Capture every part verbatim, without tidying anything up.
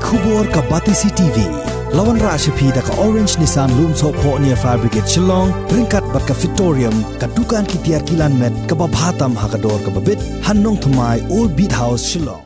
Khubor ka Batesi T V. La wanrah sha phi da ka Orange Nissan Lumsohphoh near Fire Brigade Shillong, ryngkat bad ka Fitorium, ka dukan ki tiar kilan met kaba bha tam ha ka dor kaba bit, ha Nongthymmai, Old Beat House, Shillong.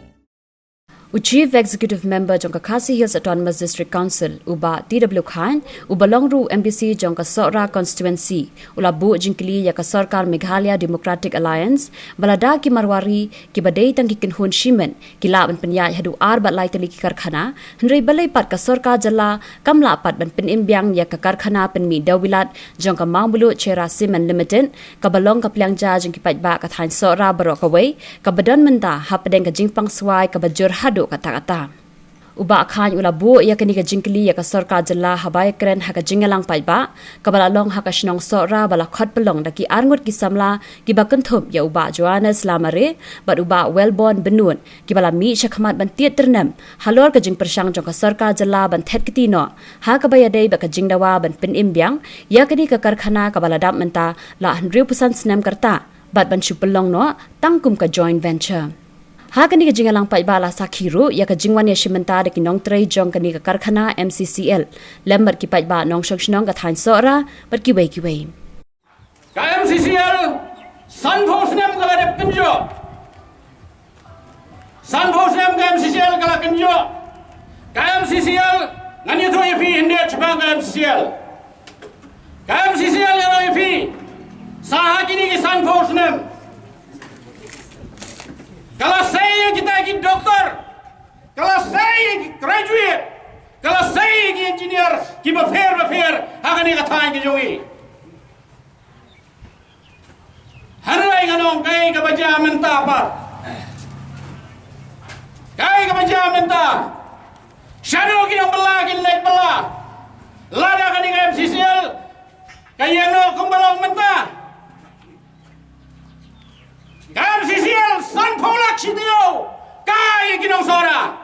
U Chief Executive Member jong ka Khasi Hills Autonomous District Council, u Bah T W Chyne, uba long ruh M D C jong ka Sohra Constituency, u la buh jingkylli ïa ka sorkar Meghalaya Democratic Alliance ba lada ki Marwari kiba dei tang ki kynhun shimet ki lah ban pynïaid haduh ar bad lai tylli ki karkhana, hynrei balei pat ka sorkar jylla kam lah pat ban pynim biang ïa ka karkhana pynmih dewbilat jong ka Mawmluh Cherra Cement Limited, kaba long ka pliang ja jong ki paidbah ka thaiñ Sohra baroh kawei, kaba don mynta hapdeng ka jingpang swai kaba jur haduh katta katta. U Bah Chyne u la buh ïa kane ka jingkylli ïa ka sorkar jylla haba ïakren ha ka jingïalang paidbah kaba la long ha ka shnong Sohra, ba la khot pynlong da ki arngut ki samla kiba kynthup ïa u Bah Johannes Lamare bad u Bah Wellborn Bynnud, kiba la mih shakhmat ban tied tyrnem halor ka jingpyrshang jong ka sorkar jylla ban thet kti noh ha kaba ïadei bad ka jingdawa ban pynim biang ïa kane ka karkhana kaba la dap mynta la hynriewphew san snem ka rta, bad ban shu pynlong noh tang kum ka joint venture. Ha kane ka jingïalang paidbah la sakhi ruh ïa ka jingwan ïashim bynta da ki nongtrei jong kane ka karkhana M C C L lem bad ki paidbah nongshong shnong ka thaiñ Sohra bad kiwei kiwei. Ka M C C L sanphew snem ka la dep kynjoh. Sanphew snem ka M C C L ka la kynjoh. Ka M C C L, ngan ïathuh ïa phi hynrei shaphang ka M C C L. Ka M C C L, ïa phi, sa ha kine ki sanphew snem, ka la sei ïa kita ki doktor, ka la sei ïa ki graduate, ka la sei ïa ki engineer kiba pher ba pher ha kane ka thaiñ ka jong ngi. Hynrei ngan ong kaei kaba jia mynta pat. Kaei kaba jia mynta. Shaduh ki nongbylla kin leit bylla. Lada kane ka M C C L ka ïeng noh kumba long mynta, ka M C C L sanphew lak shi taïew, ka ïa ki nong Sohra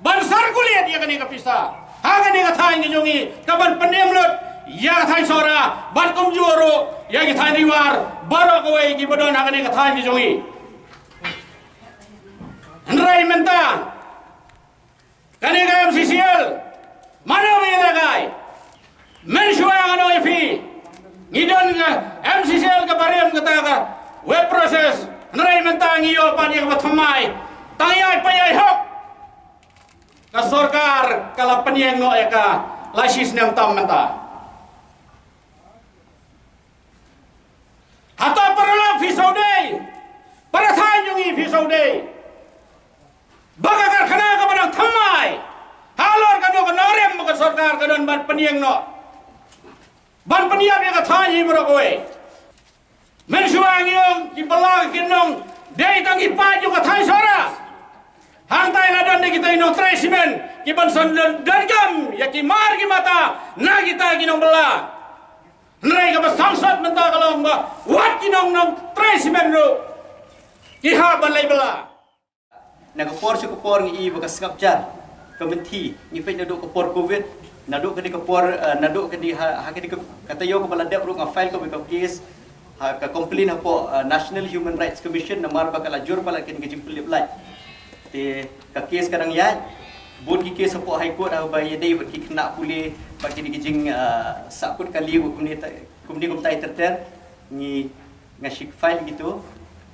ban circulate ïa kane ka pisa ha kane ka thaiñ ka jong ngi, kaban pynim lut ïa ka thaiñ Sohra bad kumjuh ruh ïa ki thaiñ Ri War baroh kawei kiba don ha kane ka thaiñ ka jong ngi. Hynrei mynta kane ka M C C L, mano ba ïalehkai? Mynshuwa ngan ong ïa phi, ngi don ka M C C L kaba rim kata ka wet process, hynrei mynta ngi ïoh pat ïa kaba thymmai. Tang ïaid pa ïaid hok, ka sorkar ka la pynïeng noh ïa ka la shi snem tam mynta. Hato paralok phi sngewdei? Para thaiñ jong ngi phi sngewdei ba ka karkhana kaba dang thymmai halor kano kano ka nongrim ba ka sorkar ka don ban pynïeng noh, ban pynïap ïa ka thaiñ hi baroh kawei? Mynshuwa ngi ong ki bylla ki nong dei tang ki paid jong ka thaiñ Sohra. Hangtai la don de kita ki nongtrei simen kiban sa don, don kam ïa ki mar ki mata na kita ki nongbylla. Hynrei kaba sangsot mynta ka long ba wat ki nong, nongtrei simen ruh ki hap ban leit bylla. Na ka por sha ka por ngi i ba ka sngap jar ka mynthi, ngi peit naduh ka por covid, naduh kane ka por, eh, naduh kane ha, ha kane ka, ka taïew kaba la dep ruh nga file ka, ka case ha ka complaint hapoh, eh, National Human Rights Commission namar ba ka la jur palat kane ka jingpynlip lait. Te ka case ka dang ïaid, bun ki case hapoh High Court haba ïadei bad ki khynnah pule bad kine ki jing, eh, sahkut kali bad kumne ta-, kumne kumtai ter ter. Ngi, nga shu file kito,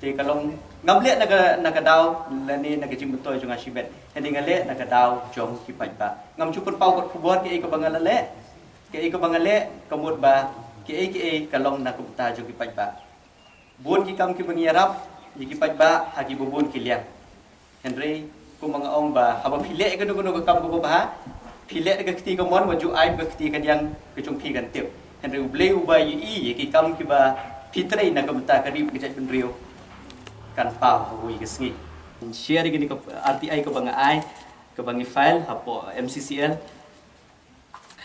te ka long ngam leh na ka, na ka daw lane na ka jingmyntoi jong nga shimet, hynrei nga leh na ka daw jong ki paidbah. Ngam shu pynpaw kot khubor kiei kaba nga la leh. Kiei kaba nga leh ka mut ba kiei kiei ka long na ka bynta jong ki paidbah. Bun ki kam kiba ngi ïarap ïa ki paidbah ha kiba bun ki liang. Hynrei kumba nga ong ba haba phi leh kano kano ka kam kaba bha, phi leh da ka kti kamon, wat ju ai ba ka kti kadiang ka jong phi kan tip. Hynrei U Blei uba ïohi ïa ki kam kiba phi trei na ka bynta ka ri ka jaitbynriew kan paw ha kawei ka sngi. Share ïa kane ka R T I kaba nga ai, kaba ngi file hapoh M C C L,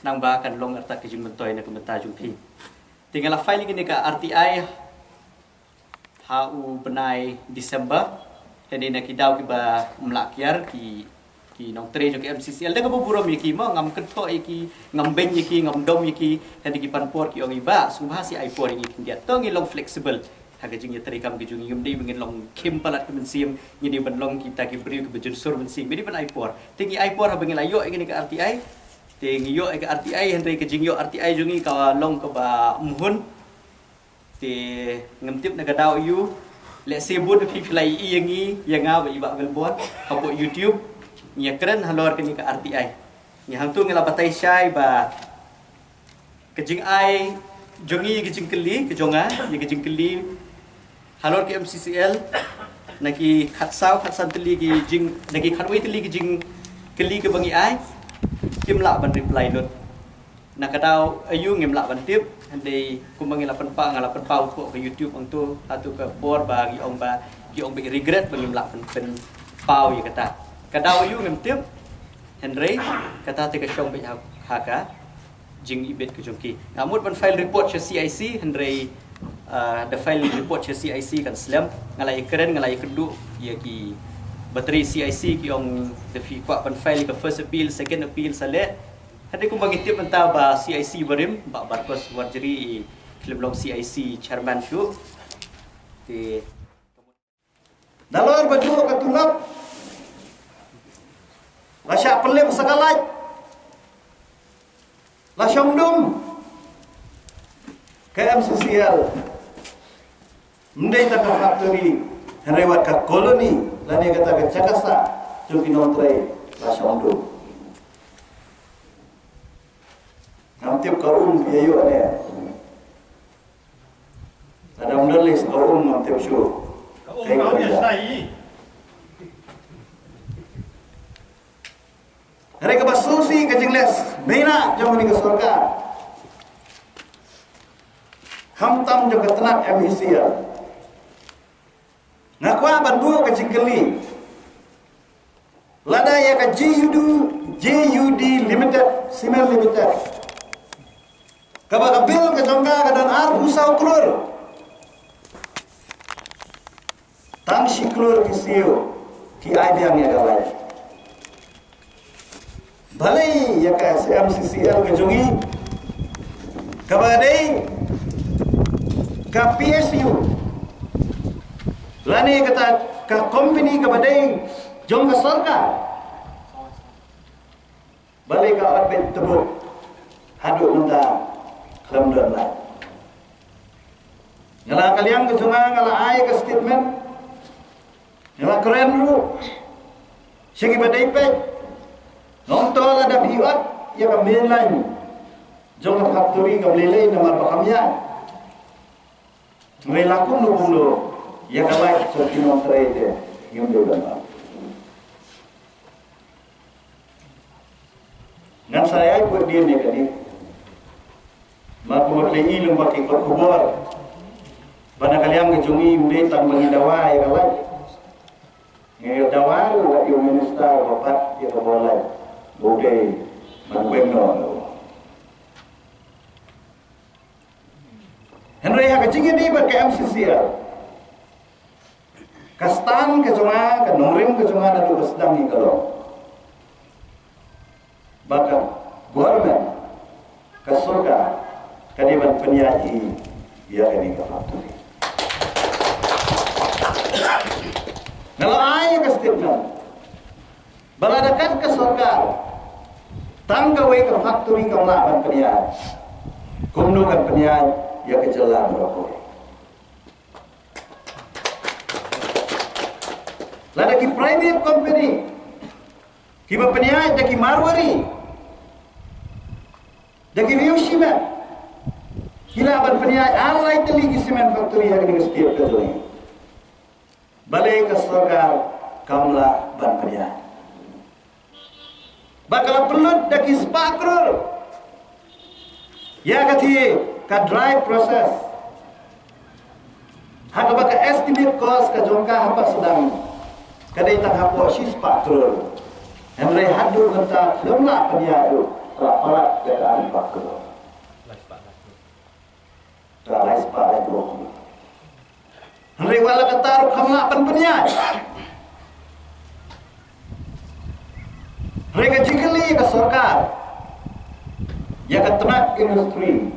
khnang ba kan long artat ka jingmyntoi na ka bynta jong phi. Te nga la file ïa kane ka R T I ha u bnai December, hynrei na ki daw kiba ym lah kiar ki, ki nongtrei jong ka M C C L, da kaba burom ïa ki mo, ngam kynthoh ïa ki, ngam beiñ ïa ki, ngam dom ïa ki, hynrei ki pan por ki ong i Bah, sngewbha sa ai por ïa ngi khyndiat. To ngi long flexible. Ha ka jingïatreilang ka jong ngi, ngim dei ba ngin long khim palat ka mynsiem, ngi dei ban long kita ki briew kiba jynsur mynsiem, ngi dei ban ai por. Te ngi ai por haba ngi la ïoh ïa kane ka R T I. Te ngi ïoh ïa ka R T I, hynrei ka jingïoh R T I jong ngi ka long kaba mhun. Te ngam tip na ka daw aiu, lehse bun na phi phi la ïohi ïa ngi, ïa nga bad i Bah Wilborn hapoh YouTube. Ngi ïakren halor kane ka R T I. Ngi hangtu ngi la batai shai ba ka jingai jong ngi, ka jingkylli ka jong nga, ïa ka jingkylli halor ka M C C L, na ki khatsaw khatsan tylli ki jing, na ki khatwei tylli ki jingkylli kiba ngi ai, kim lah ban reply lut. Na ka daw aiu ngim lah ban tip, hynrei kumba ngi la pynpaw, nga la pynpaw hapoh ka YouTube hangtu, hato ka por ba ngi ong ba, ki ong ba i regret ba ngim lah pyn, pynpaw ïa kata. Ka daw aiu ngim tip, hynrei kata te ka shong beit ha, ha ka jingibit ka jong ki. Nga mut ban file report sha C I C, hynrei, ah, da file report sha C I C kan slem. Nga la ïakren, nga la ïakynduh ïa ki batri C I C, ki ong da phi kwah ban file ka first appeal, second appeal sa leh. Hynrei kumba ngi tip mynta ba C I C barim, Bah Barkos Warjri, i khlem long C I C chairman shuh. Te nalor ba duh ka tulop, la shah pynlip sa ka light, la shong dum ka M C C L. Ym dei tang ka factory, hynrei wat ka colony lane kata ka jaka sah jong ki nongtrei la shong dum. Ngam tip ka um ïa ïoh ne. Lada ym don list ka um ngam tip shuh. Ka um ka um ïa shna ïa. Hynrei kaba sngewsih ka jingleh mena jong kane ka sorkar, khamtam jong ka tnat M E C L. Nga kwah ban buh ka jingkylli. Lada ïa ka J U D, J U D Limited, Cement Limited, kaba ka bill ka jong ka ka don arphew saw klur, tang shi klur ki siew ki ai biang ïa ka light. Balei ïa ka M C C L ka jong ngi, kaba dei ka P S U, lane kata ka company kaba dei jong ka sorkar, balei ka ot beit tbuk haduh mynta khlem don light? Nga la, ka liang ka jong nga, nga la ai ka statement. Nga la kren ruh sha kiba dei peit. Nga ong to lada phi ot ïa ka main line jong ka factory kam lei lei namar ba kam ïaid. Hynrei la kumno kumno ïa ka light jong ki nongtrei te ngim dei ban ot. Ngan sa ïai put dien ïa kane. Namar kumba phi i lem bad ki kot khubor ba na ka liang ka jong ngi ym dei tang ba ngi dawa ïa ka light. Ngi dawa ruh ïa u minister ba pat ïa ka bor light ba u dei ban weng noh. Hynrei ha ka jingïadei bad ka M C C L, ka stand ka jong nga, ka nongrim ka jong nga naduh ba sdang ïa ka long ba ka government, ka sorkar, ka dei ban pynïaid ïa kane ka factory. Nga la ai ka statement ba lada kat ka sorkar tang kawei ka factory kam lah ban pynïaid, kumno kan pynïaid ïa ka jylla baroh kawei? Lada ki private company kiba pynïaid da ki Marwari, da ki riew shimet, ki lah ban pynïaid ar lai tylli ki cement factory ha kane ka state ka jong ngi, balei ka sorkar kam lah ban pynïaid? Ba ka la pynlut da ki spah klur ïa kata ka dry process, ha kaba ka estimate cost ka jong ka haba sdang ka dei tang hapoh shi spah klur. Hynrei haduh mynta khlem lah pynïaid ruh, la palat ïa ka ar spah klur. Ka lai spah lai klur. Hynrei wat la katta ruh kam lah ban pynïaid. Hynrei ka jingkylli ka sorkar, ïa ka tnat industry,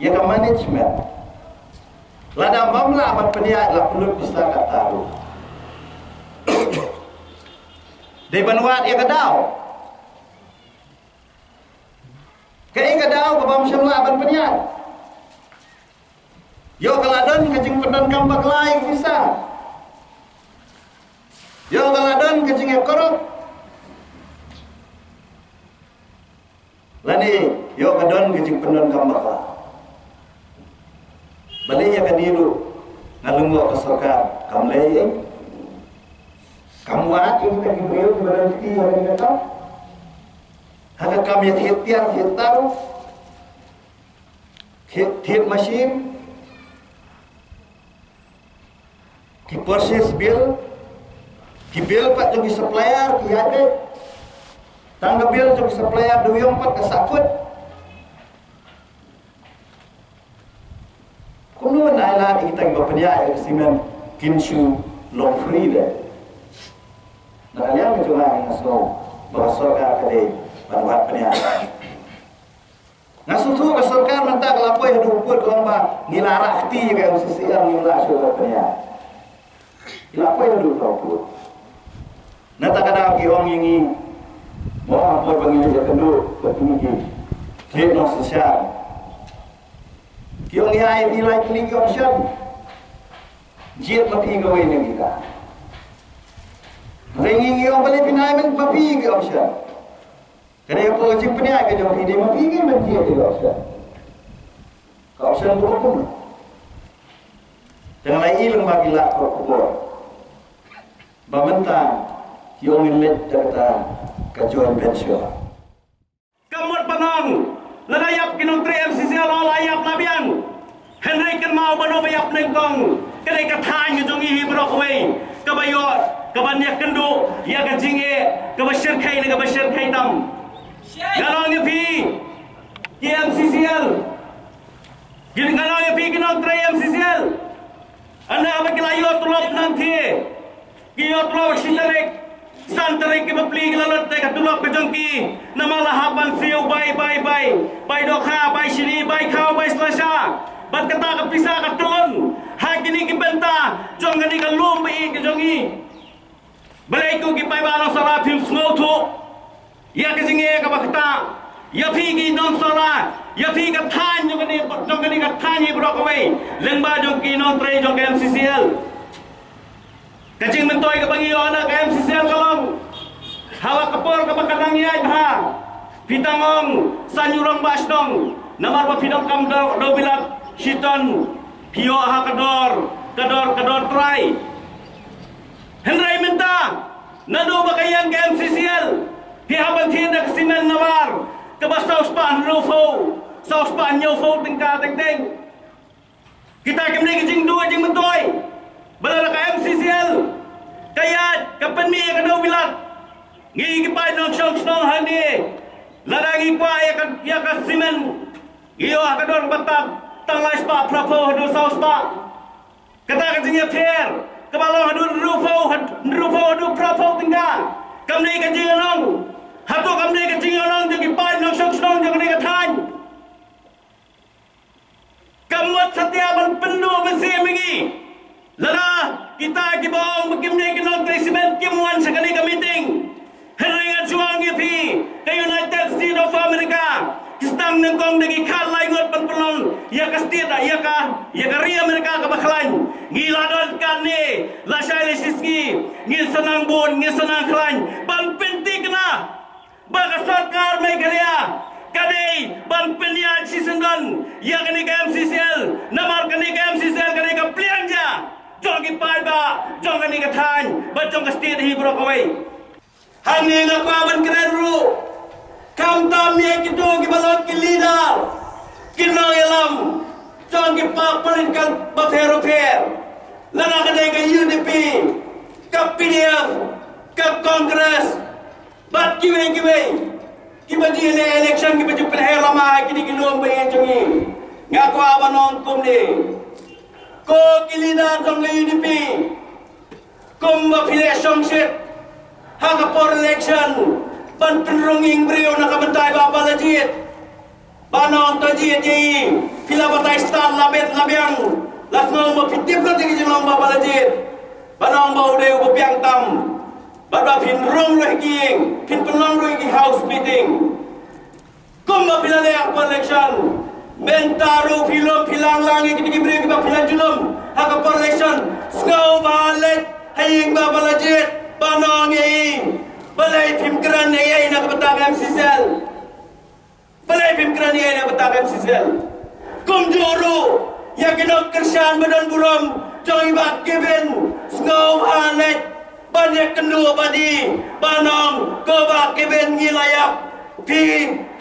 ïa ka management, Lada bym lah ban pynïaid la pynlut pisa katta ruh. Dei ban wad ïa ka daw. Kaei ka daw kaba ym shym lah ban pynïaid? Ïoh ka la don ka jingpyndonkam bakla ïa ka pisa. Ïoh ka la don ka jingïakorop. Lane ïoh ka don ka jingpyndonkam bakla. Balei ïa kane ruh nga lyngngoh ka sorkar kam leh ei? Kam wad ïa kita ki briew kiba don kti ha kane ka kam? Ha ka kam ïa thied tiar thied tar, thied, thied machine. Ki purchase bill, ki bill pat jong ki supplier ki ïaid beit. Tang ka bill jong ki supplier dei ïong pat ka sahkut. Kumno ban ai lad ïa kita kiba pynïaid ïa ka cement kin shu long free de? Na ka liang ka jong nga nga sngew ba ka sorkar ka dei ban wad pynïaid. Nga sngewthuh ka sorkar mynta ka la poi haduh u pud ka ong ba ngi la rah kti ïa ka M C C L, ngi la shu rah pynïaid. Ngi la poi haduh ka u pud. Nangta ka daw ki ong ïa ngi, mo, ha por ba ngi leit ïakynduh bad kine ki, ki nongshynshar, ki ong ïa ngi, lai tylli ki option. Jied ma phi kawei na kita. Hynrei ngi ngi ong balei phin ai ma phi ki option? Ka dei hapoh ka jingpynïaid ka jong phi, dei ma phi ngim ban jied ïa ka option. Ka option ruh kumno? Te nga la ïohi lyngba ki lad khubor ba mynta ki ong ngin leit da kata ka joint venture. Ka mut ban ong lada ïap ki nongtrei M C C L la ïap la biang. Hynrei kynmaw ba u ba ïap nyngkong ka dei ka thaiñ ka jong ngi hi baroh kawei, kaba ïoh, kaba ïakynduh ïa ka jingeh kaba shyrkhei ne kaba shyrkhei tam. Ngan ong ïa phi ki M C C L, ngan ong ïa phi ki nongtrei M C C L, haba ki la ïoh tulop nangta, ki ïoh tulop shi tarik, san tarik ki bapli ki la lut ïa ka tulop ka jong ki. Namar la hap ban siew bai, bai, bai, bai dohkha, bai shini, bai khaw, bai slasha. Bad kata ka pisa ka tyllun ha kine ki bynta jong kane ka lum ba ïeit ka jong ngi. Balei ko ki paidbah nongsahla phim sngewthuh ïa ka jingeh kaba ktah ïa phi ki nongsahla, ïa phi ka thaiñ jong kane, jong kane ka thaiñ hi baroh kawei, lyngba jong ki nongtrei jong ka M C C L? Ka jingmyntoi kaba ngi ïoh na ka M C C L ka long, ha ka por kaba ka dang ïaid bha, phi tang ong sa ñiewrong ba shnong, namar ba phi donkam daw, daw bilat shiton, phi ïoh ha ka dor, ka dor, ka dor trai. Hynrei mynta naduh ba ka ïeng ka M C C L, phi hap ban thied da ka simen nabar kaba saw spah hynriewphew, saw spah hynñiewphew tyngka teng teng. Kita kim dei ka jingduh jingmyntoi ba lada ka M C C L ka ïaid ka pynmih ïa ka daw bilat, ngi ki paid nongshong shnong hangne, lada ngi kwah ïa ka, ïa ka simen, ngi ïoh ha ka dor ba tad tang lai spah phraphew haduh saw spah. Kata ka jingïapher kaba long haduh hynriewphew, hynriewphew haduh phraphew tyngka, kam dei ka jingïalang? Hato kam dei ka jingïalang jong ki paid nongshong shnong jong kane ka thaiñ? Ka mut satia ban pynduh mynsiem ïa ngi. Lada kita kiba ong ba kim dei ki nongtrei simen kim wan sha kane ka meeting, hynrei ngan shu ong ïa phi, ka United States of America ki sdang nyngkong da ki khatlai ngut ban pynlong ïa ka state, ïa ka, ïa ka ri America kaba khlaiñ. Ngi la don katne lashai lashisngi, ngin sa nang bun, ngin sa nang khlaiñ ban pynthikna ba ka sorkar Meghalaya ka dei ban pynïaid shisyndon ïa kane ka M C C L, namar kane ka M C C L ka dei ka pliang ja jong ki paidbah jong kane ka thaiñ bad jong ka state hi baroh kawei. Hangne nga kwah ban kren ruh khamtam ïa kito kiba long ki leader, ki nongïalam jong ki party political bapher bapher, lada ka dei ka U D P, ka P D F, ka Congress, bad kiwei kiwei kiba ju leh election, kiba ju pynher lama ha kine ki lum ba ïeit jong ngi. Nga kwah ban ong kumne, ko ki leader jong ka U D P, kumba phi leh shongshit ha ka por election ban pynrung ïing briew na ka bynta i Bah Balajied, ban ong to jied ïa i, phi la batai stad la bet la biang. La sngewbha phi tip lut ïa ki jinglong ba ba la jied. Ba nang ba u dei u ba biang tam. Ba ba phin rung ruh ki ïing, phin pynlong ruh ki house meeting. Kumba phi la leh ha ka por election. Mynta ruh phi lum phi lang lang ïa ki briew kiba phi la ju lum ha ka por election. Sngewbha leit ha ïing ba ba la jied. Ba nang ïa i. Balei phim kren ïa i na ka bynta ka M C cell. Balei phim kren ïa i na ka bynta ka M C cell. Kumjuh ruh ïa ki nongkyrshan ba don burom jong i Bah Kevin. Sngewbha leit ban ïakynduh bad i. Ba nang ko Bah Kevin ngi la ïap. Phi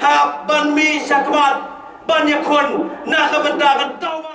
hap ban mih shakhmat ban ïakhun na ka bynta ka tau.